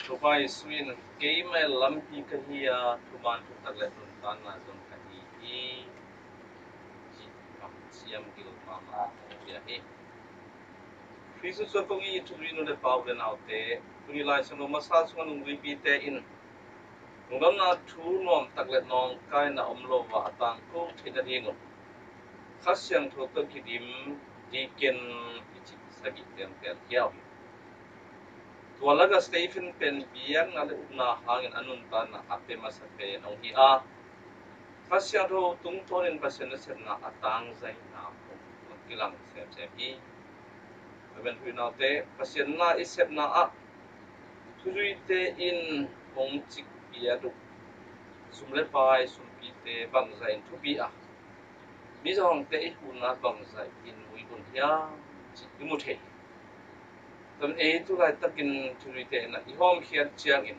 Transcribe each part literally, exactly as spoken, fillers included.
Topa Jesu in, "Keimah lampi ka hi a, thuman thutak le nuntakna zong ka hi hi," cih kamciam gil mahmah hong pia hi. Khrih Jesuh sungah kong it thuzui nu le pa, u le naute, tuni Lai Siangtho masa sungah nungzuipite in lungdamna thu nuamtak le nawngkaina om lo a, a tangko theih nadingun Kha Siangtho tawh kidim deacon i cih sagih tengteng hiau hi. Tua lakah Stephen pen biakna le upna hangin a nuntakna a pia masa pen hong hi a, Kha Siangtho tungtawnin Pasian nasepna a tangzaina hong kilang semsem hi. Tua pen, u le naute, Pasian na i sepna ah thuzuite in hong cikpiak uh sum le pai, sumpite bangzah in thupi a, mizawngte i huhna bangzah in muih un hiam cih i mu thei hi. Tua pen ei tu laitakin thuzuite in i hawmkhiat ciangin,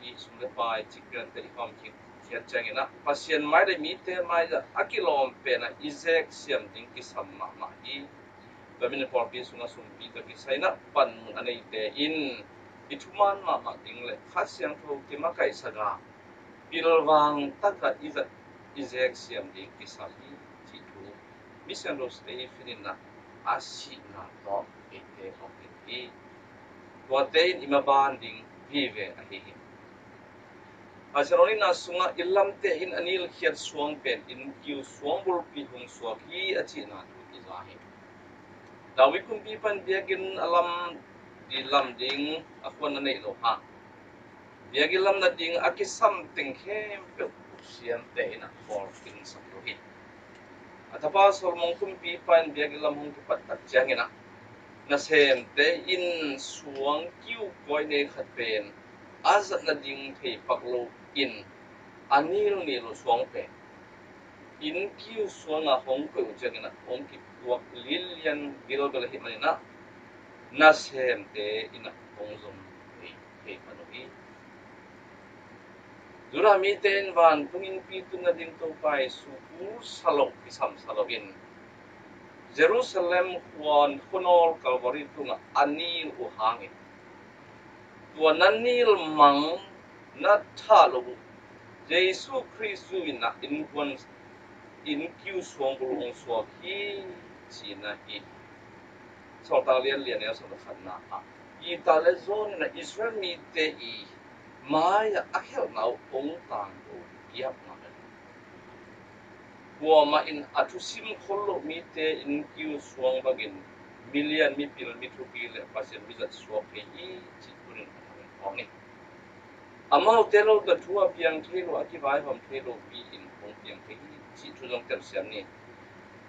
i sum le pai cikpiakte i hawmkhiat ciangin ah, Pasian mai le mite mai ah a kilawm pen ah i zek siam ding kisam mahmah hi. Tua manin pawlpi sungah sumpi tawh kisai in ah panmun a neite in i thuman mahmah ding le Kha Siangtho kimakaihsak a, pilvang takah i zat, i zek siam ding kisam hi, cih thu Misiangtho Stephen in ah a sihna tawh eite hong hilh hi. Tuate in i maban ding vive ahi hi. Thesalonika sungah, "I lamte in a nilkhiat suang pen innkiu suang bulpi hong suak hi," a cihna thu kiza hi. David kumpipa in biakinn a lam, i lam ding a khuan a neih loh hang, biakinn lam nading a kisam teng khempeuh siamte in ah bawlkhin sak lo hi. A tapa Solomon kumpipa in biakinn lam hong kipat tak ciangin ah, nasemte in suang kiu kawi nei khat pen a zat nading thei pak lo in, a nilnil uh suang pen innkiu suang a hong koih uh ciangin ah hong kituak lilian bilbel ahih manin ah, nasemte in ah hong zong thei, thei pan uh hi. Judah mite in vantung innpi tun nading Topa Jesu pulsa loh, kisamsa loin Jerusalem khuan khuanawl Calvary tungah a nil uh hangin, tua na nil mang, na thah loh uh Jesu Khrih zu in ah innkuan, innkiu suang bul hong suak hi, ci-in ah hi. Sawltak lian li, a neu sawm le khatna ah, Peter le John in ah Israel mite i mai-ah a khelhna uh hong tangko piak mah hi. Kuamah in a thusim khol loh mite innkiu suang bangin milian mipil, mithupi le Pasian mizat suak thei hi, cih tuni-in a thang phawk ni. Amaute lo tawh thu a piang thei lo, a kivaihawm thei lopi in hong piang thei hi, cih thu zong telsiam ni.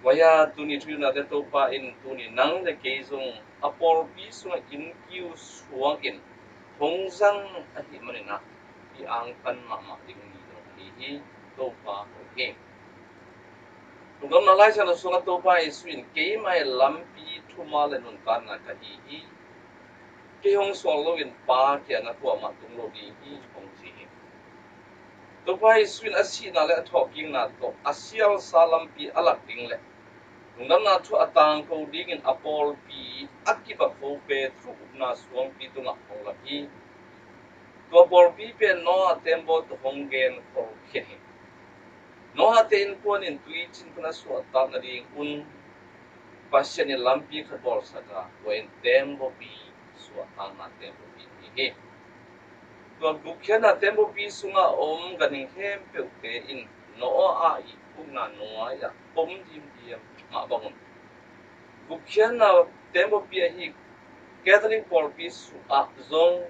Tua hi a, tuni thuhilhnate Topa in tuni nang le kei zong a pawlpi sungah innkiu suangin hong zang ahih manin ah i angtan mahmah ding ni zong ahi hi. Topa hoih hi. Lungdamna Lai Siangtho sungah Topa Jesu in, "Keimah lampi, thuman le nuntakna ka hi hi. Kei hong suak loin Pa kiangah kuamah tung lo ding hi," hong ci hi. Topa Jesu in a sihna le a thawhkikna tawh a sialsa lampi a lak ding le lungdamna thu a tangko dingin a pawlpi a kibakho Peter upna suangpi tungah hong lam hi. Tua pawlpi pen Noah teembaw tawh hong genkhol khin hi. Noah te innkuan in tuicin pan a suahtak nadingun Pasian in lampi khat bawlsak a, tua in teembawpi, suahtakna teembawpi ahi hi. Tua gupkhiatna teembawpi sungah a om ganhing khempeuhte in Noah i ukna nuai-ah om dimdiam mah bangun, gupkhiatna teembawpi ahi Catholic pawlpi sungah zong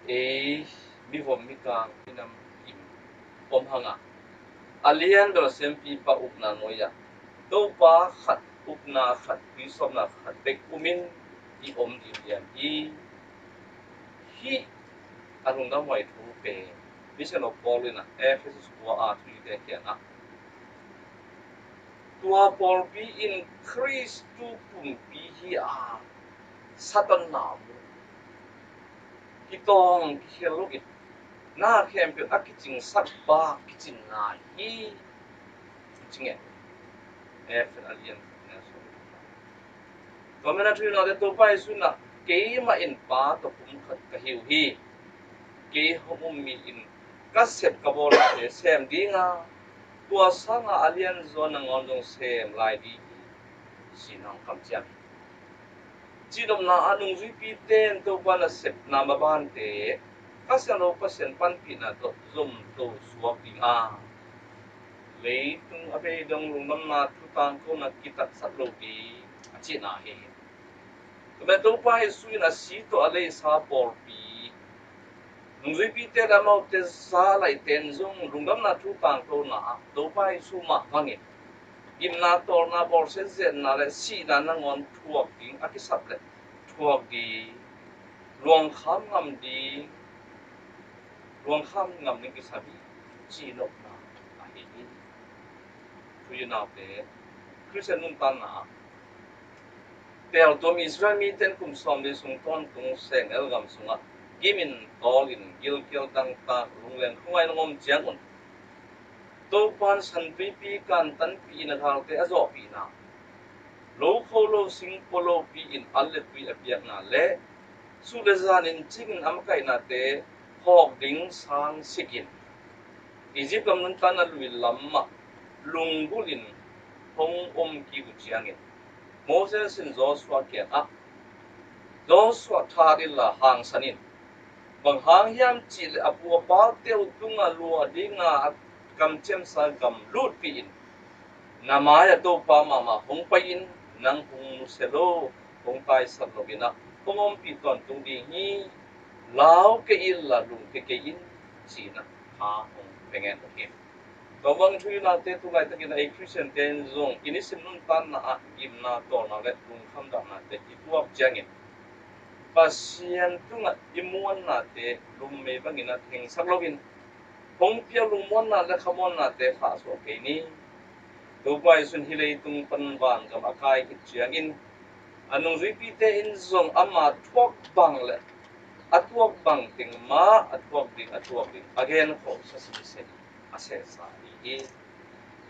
ei mivom mikang, minam kim om hang a, a lianbel Siampipa ukna nuai-ah Topa khat, ukna khat, tuisawpna khat bek umin i om dimdiam hi. Hih a lungdamhuai thu pen Misiangtho Paul in ah Efesus khua a thuhilhte kiangah, tua pawlpi in Khristu pumpi hi a, Satan na mu, kitawng kikhel loin, na khempeuh a kicingsak bak kicing ngai hi, ci nge. Efesa a lian, tua manin a thuhilhnate Topa Jesu in ah Keimah in Pa tawh pumkhat ka hi uh hi. Kei hong um mi in ka sep ka bawlte sem ding a, tua sanga a lianzaw nangawn zong sem lai ding hi, ci-in hong kamciam hi. Cihnopna ah nungzuipite in Topa nasepna mabante Kha Siangtho Pasian panpihna tawh zomto suak ding a, leitung a beidong lungdamna thu tangkona kitatsat lo ding a cihna hi. Tua manin Topa Jesuh in a si tawh a leisa pawlpi, nungzuipite le amaute zalaihte in zong lungdamna thu tangkona ah Topa Jesuh mah bangin gimna, tawlna, bawlsia zetna le sihna nangawn thuak ding a kisap le thuak ding, luangkham ngam ding, luangkham ngam ding kisam hi, cihnopna ahi hi. Thu i naute, Khristian nuntakna ah teeltuam Israel mite in kum sawmli sung tawntung Sehnel gam sungah gimin tawlin gilkial dangtak lungleng khungain hong om ciangun Topa in San Tuipi kantanpih in a galte a zawhpihna, lo kho lo sing pua lopi in an le tui a piakna le sut le zanin cingin a makaihnate hawk ding sang sikin Egypt gam nuntakna lui lamah lunggulhin hong om kik uh ciangin Moses in Joshua kiangah, Joshua, that inla hangsan in, bang hang hiam cihleh a pu a pate uh tungah luah dinga a kamciamsa gam lutpih in, na mai-ah Topa mahmah hong pai in, nang hong nusia lo, hong taisan lo in ah hong ompih tawntung ding hi. Lau kei inla lungkia kei in, ci-in ah tha hong pia ngen uh hi. Tua bang thu i naute, tu laitakin ei Khristiante in zong i nisim nuntakna ah gimna, tawlna le lungkham dahnate i tuak ciangin Pasian tungah i muannate lummei bangin a thengsak loin hong piak lungmuanna le khamuannate khahsuah kei ni. Topa Jesuh in hih leitung pan vangam a kai khit ciangin a nungzuipite in zong ama thuak bang le a tuak bang teng mah a tuak ding, a tuak ding a genkhawhsa sese a sehsa ahi hi.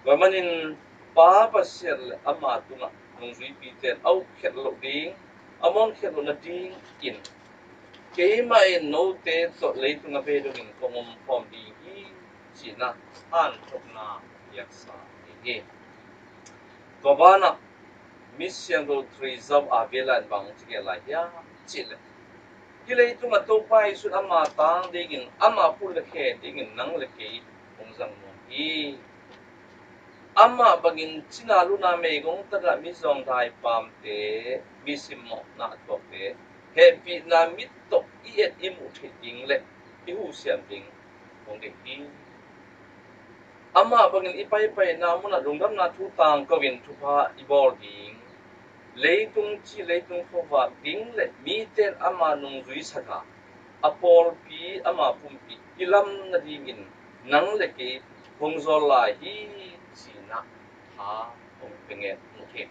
Tua manin Pa Pasian le ama tungah nungzuipite in a ukhiat loh ding, a muankhiat loh nadingin keimah in note tawh leitung a bei dongin kong om khawm ding hi, ci-in ah hanthotna piaksa ahi hi. Tua banah Misiangtho Teresa of Avila in bang ci gen lai hiam cihleh, hih leitungah Topa Jesuh in ama tang dingin, ama phut le khe dingin nang le kei hong zang nuam hi. Amah bangin cina luna meigong tagah mizawng daipamte, mi simmawhna a thuakte hehpihna mit tawh i et i muh theih ding le i huhsiam ding hong deih hi. Amah bangin i paipaina munah lungdamna thu tangko in thupha i bawl ding, leitung ci leitung khuavak ding le mite in ama nungzuisak a, a pawlpi ama pumpi i lam nadingin nang le kei hong zawl lai hi, ci-in ah tha hong pia ngen uh hi.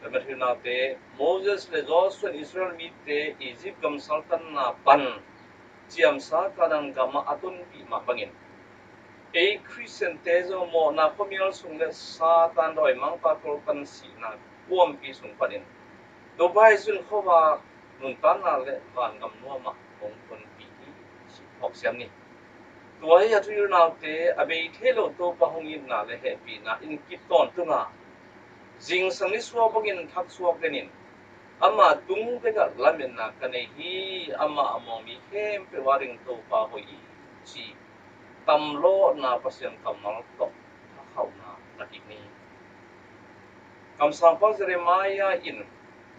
Ka Matthew naute, Moses le Joshua in Israel mite Egypt gam saltanna pan ciamsa Kanaan gamah a tonpih mah bangin ei Khristiante zong mawhna khuamial sung le Satan dawimangpa koltan sihna kuampi sung panin Topa Jesuh in khuavak nuntakna le vangam nuamah hong tonpih hi, ci phawksiam ni. Tua hi a, thu i naute, a bei thei lo Topa hong itna le hehpihna in kip tawntung a, zingsang nisuak bangin thaksuak denin ama tung bekah lametna ka nei hi. Amah a muang mi khempeuh a ding Topa hoih hi, ci tamlawhna Pasian kammal tawh thakhauhna la kik ni. Kamsangpa Jeremiah in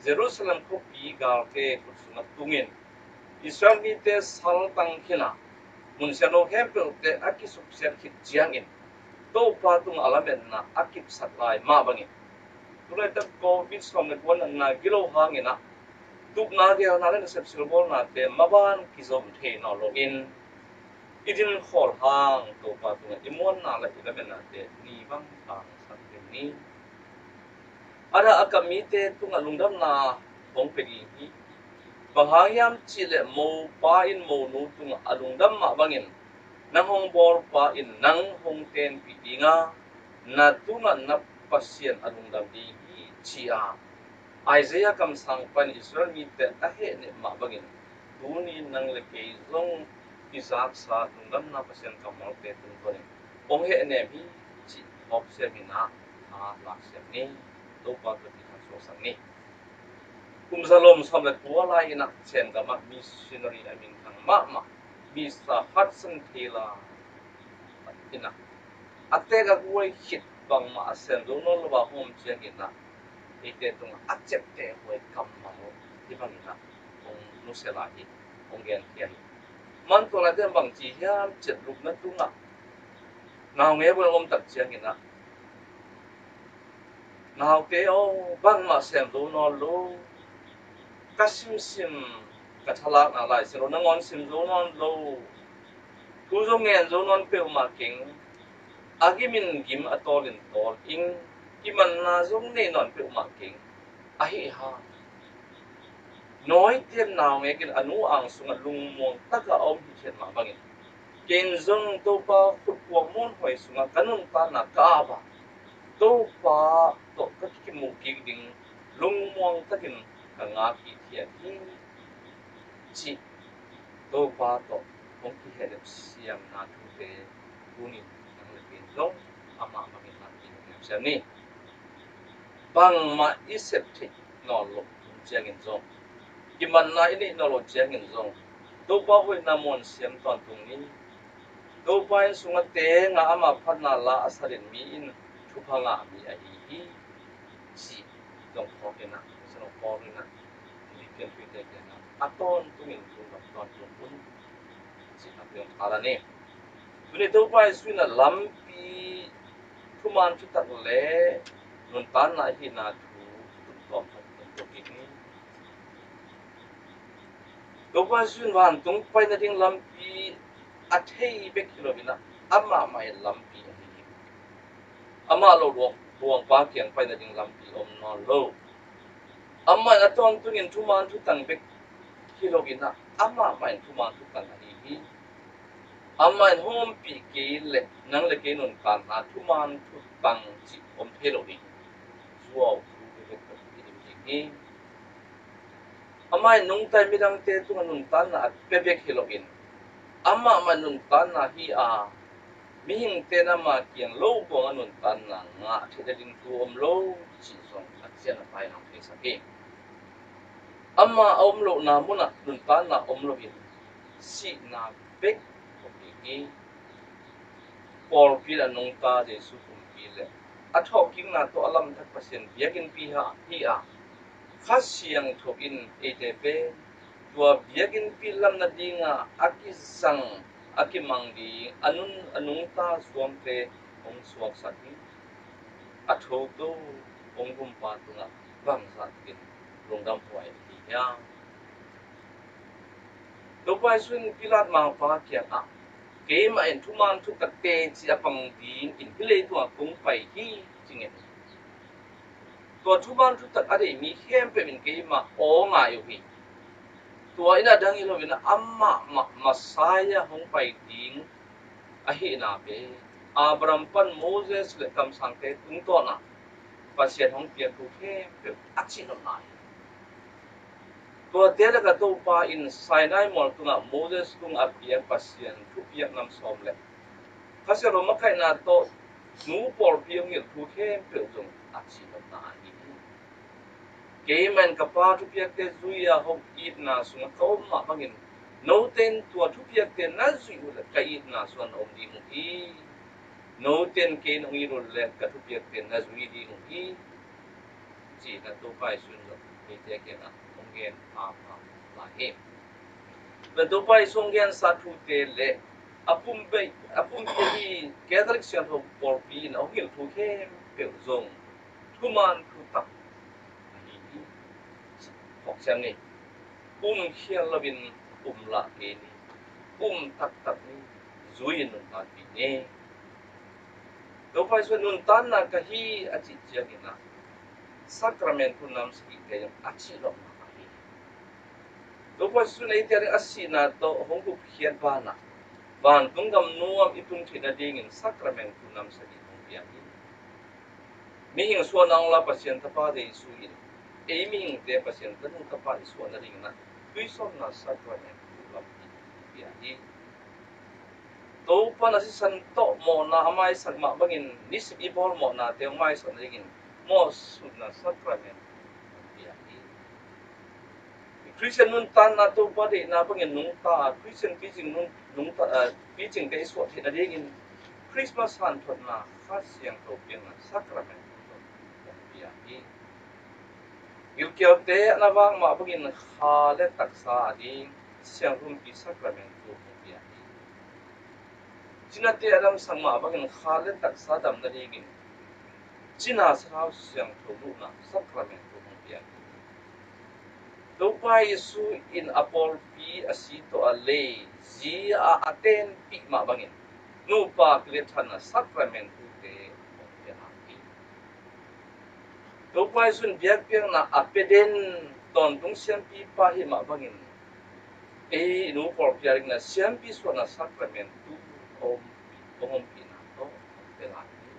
Jerusalem khuapi galte khut sungah tungin Israel mite saltang khin a, mun siangtho khempeuhte a kisuksiat khit ciangin Topa tungah a lametna a kipsak lai mah bangin, tulaitak covid sawm le kua natna gilo hangin ah tupna, geelna le nasep silbawlnate maban kizom thei nawn loin i dinkhawl hang Topa tungah i muanna le i lametnate ni bang tangsak ding ni. A dah a kap mite tungah lungdamna hong pia ding hi. Bang hang hiam cihleh mopa in monu tungah a lungdam mah bangin nang hong bawlpa in nang hong tenpih ding a, na tungah na Pasian a lungdam ding hi, ci-a Isaiah kamsang pan Israel mite a hehnem mah bangin tuni nang le kei zong i zaksa lungdamna Pasian kammalte tungtawnin hong hehnem hi cih hawksiam in ah, a laksiam ni. Topa tawh kithang suaksak ni. Kum zalom sawm le kua lai in ah Chin gamah missionary a minthang mahmah Mister Hudson Taylor in ah a teek a guai khit bangmah a sem zo nawn lo a hawm ciangin ah eite tungah a ciapteh huai kammal hi bangin ah hong nusia lai hi, hong genkhia hi. Man tua laite bangci hiam cih leh lupna tungah naungek bel om tak ciangin ah, naute aw, bangmah sem zo nawn lo. Ka simsim, ka thalakna Lai Siangtho nangawn sim zo nawn lo. Thu zong ngen zo nawn peuhmah keng. A gimin gim, a tawlin tawl ing. Kimanna zong nei nawn peuhmah keng. Ahi hang nawite naungek in a nu ang sungah lungmuang taka a om hi khiat mah bangin, ken zong Topa khutphuak muanhuai sungah ka nuntakna ka ap a, Topa tawh ka kimuh kik ding lungmuang takin ka ngak hi khiat hi, cih Topa tawh hong kihehnem siamna thute tuni nang le kei zong amah bangin lampi hong niamsiam ni. Bangmah i sep theih nawn loh ciangin zong, kimanna i neih nawn loh ciangin zong, Topa hoihna muan siam tawntung ni. Topa inn sungah teng a ama phatna la a salin mi in thupha ngah mi ahi hi, cih zong phawk in ah, zong phawk in ah, Philippian tuite kiangah a tawntungin lungdam tawntung un, cih a piang pha la ni. Tuni Topa Jesuh in ah lampi, thuman thutak le nuntakna ahihna thu tun tawm khat tun tawm kik ni. Topa Jesuh in vantung pai nading lampi a thei bek hi lo in ah, amah mah in lampi ahi hi. Amah lo luang, luangpa kiang pai nading lampi om nawn lo. Amah in a tawntungin thuman thutang bek hi lo in ah, amah mah in thuman thutang ahi hi. Amah in hawmpih kei leh nang le kei nuntakna thuman thutang cih om thei lo ding. Zuau thu bek bek i dim ding hi. Amah in nungta midangte tungah nuntakna a pia bek hi lo in, amah mah nuntakna hi a, mihingte in ama kiang lo buang a nuntakna ngah theih nading thu om lo cih zong a cian a pai in hong theisak hi. Amah a om lohna munah nuntakna om lo in, sihna bek om ding hi. Pawlpi in a nungta Jesuh kumpi le a thawhkikna tawh a lamthak Pasian biakinnpi hi a, Kha Siangtho in eite pen tua biakinnpi lam nadinga a kizang, a kimang ding a nun, a nungta suangte hong suaksak hi. A thotho hong gumpa tungah bangzah takin lungdam huai ahi hiam? Topa Jesuh in Pilat mangpa kiangah, keimah in thuman thutak teci a pang dingin hih leitungah kong pai hi, ci ngen hi. Tua thuman thutak a deih mi khempeuh in keimah aw ngai uh hi. Tua in a dang hi lo in amah mah Messiah hong pai ding ahihna pen Abraham pan Moses le kamsangte tungtawn a Pasian hong piak thu khempeuh a cihnopna hi. Tuate lakah Topa in Sinai mual tungah Moses tungah a piak Pasian thupiak nam sawm le Kha Siangtho makaihna tawh nu pawlpi hong hilh thu khempeuh zong a cihnopna ahi hi. Keimah in ka Pa thupiakte zui-a hong itna sungah ka om mah bangin note in tua thupiakte na zuih uh leh ka itna sungah na om ding uh hi. Note in kei nong it uh leh ka thupiakte na zui ding uh hi, ci-in a Topa Jesuh in zong eite kiangah hong gen pha pha lai hi. Tua Topa Jesuh hong gensa thute le a pumpi, a pumpi ahi Catholic Siangtho pawlpi in a hong hilh thu khempeuh zong thuman thutak ahi hi. Hawksiam ni. Um khial loin um lah kei ni. Um taktak ni. Zui-in nuntakpih ni. Topa Jesuh nuntakna ka hi a cih ciangin ah Sacrament thu nam sagihte in a cihnopna ahi hi. Topa Jesuh in eite ading a sihna tawh hong gupkhiat banah vantung gam nuam i tun theih nadingin Sacrament thu nam sagih hong piang hi. Mihing suahna hong la Pasian Tapa Jesuh in ei mihingte Pasian tanu tapa i suah nadingin ah tuisawpna sacrament lampi pia hi. Topa na sisan tawh mawhna a maisak mah bangin nisim i bawl mawhnate a maisak nadingin mawhsutna sacrament pia hi. Khristian nuntakna Topa deihna bangin nungta a Khristian picing nung, nungta a picingte i suah theih nadingin Christmas hanthotna Kha Siangtho piakna sacrament hong pia hi. Gilkialte a na vak mah bangin kha le taksa a ding siangrumpi sacrament tu hong pia hi. Cinate a damsak mah bangin kha le taksa dam nadingin cina sathau siangtho luhna sacrament tu hong pia hi. Topa Jesu in a pawlpi a si tawh a lei zi a a tenpih mah bangin nupa kilethanna sacrament tute hong pia hi. Topa Jesu in biakpiakna a pia den tawntung siampipa hi mah bangin ei i nu pawlpi a dingin siampi suahna sacrament tu a om, a ompihna tawh hong pia lai hi.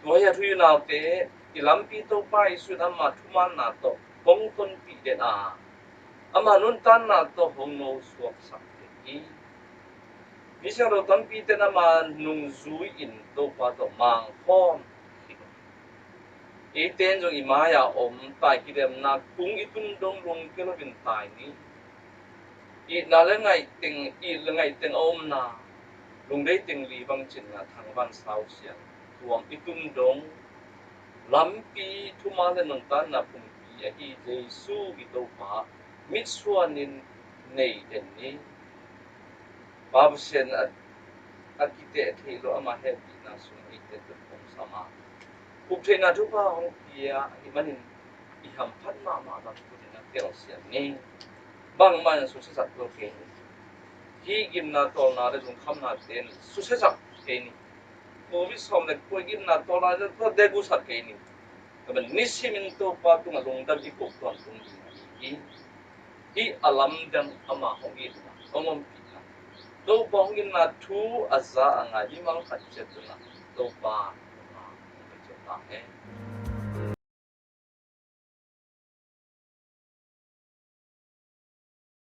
Tua hi a thu i naute i lampi Topa Jesu in ama thumanna tawh hong tonpih den a ama nuntakna tawh hong nosuaksak den hi. Mi siangtho tampite in ama nungzui in Topa tawh mangkhawm hi. Eite in zong i mai-a om tai kidemna kung i tun dong lungke loin tai ni. Itna le ngaih teng, it le ngaih teng a omna lungdei teng li bang cinna thangvan sau sian tuam i tun dong lampi thuman le nuntakna pumpi ahi Jesu i Topa mitsuanin nei den ni. Pa Pasian a, a kiteh theih lo ama hehpihna sung eite tua hong sam a, up theihna thupha hong pia ahih manin i hamphat mahmah bang tunin a telsiam ni. Bangmah in susia sak lo kei ni. Hih gimna tawlna le lungkhamna ten susia sak kei ni. Covid sawm le kua gimna tawlna le tua degu sak kei ni. Tua ban nisimin Topa tungah lungdam i kuk tuan tung ding ahi hi. Hih a lamdang ama hong itna hong ompihna Topa hong itna thu a za a ngai mimal khat ciat tungah Topa hong pia ciat ta hen.